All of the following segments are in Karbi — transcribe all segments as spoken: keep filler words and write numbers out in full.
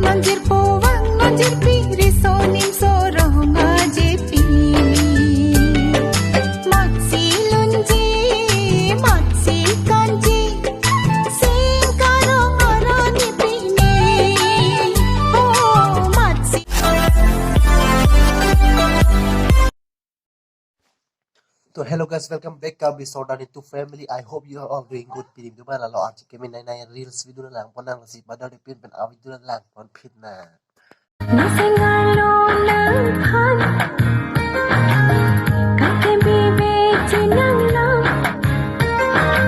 Nangjir po vang, nangjirpi, riso nimso rong aje pini. Matsi lunji, matsi kanji, sing karong arani pini. Oh, matsi. So hello guys, welcome back to Abhi Sordar Nitu family. I hope you are all doing good. Pini video ba lalo archikeme nai nai reels video langpon nang, lasi pada depin pen a video langpon phit nang. Nasengar lo nangphan, kake bibe chinang lo,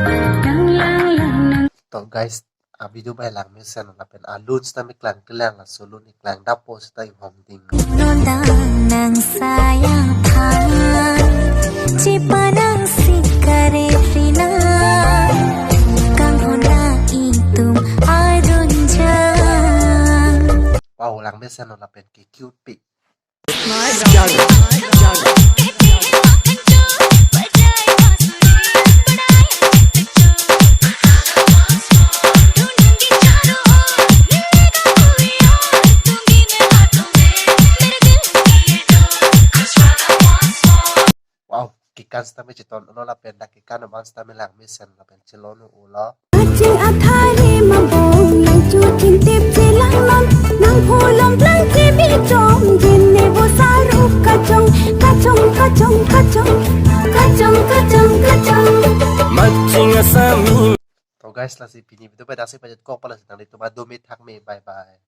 nang lang lang nang. To guys, a video ba langmesen lapen alun sitame klang kelang, laso lun iklang dapo sita ihom ding. Nondang nang sayang tha, chipanang sikare rina, kang honda itum adun jang. Wow, langmesen lapen ke cute pi. Wow, kekan sitame cheton ulo lapen dak kekan abang sitame langmesen lapen chelon ulo. Kaching athari mabong yang chuchin tip chelang non, nang pulong plang kebi chom, jin ne bo saruk kachong, kachong, kachong, kachong, kachong, kachong, kachong. Matching asami. To guys, lasi pini video ba dak si pajet kok pala, si nanglitum adome thakme, bye bye.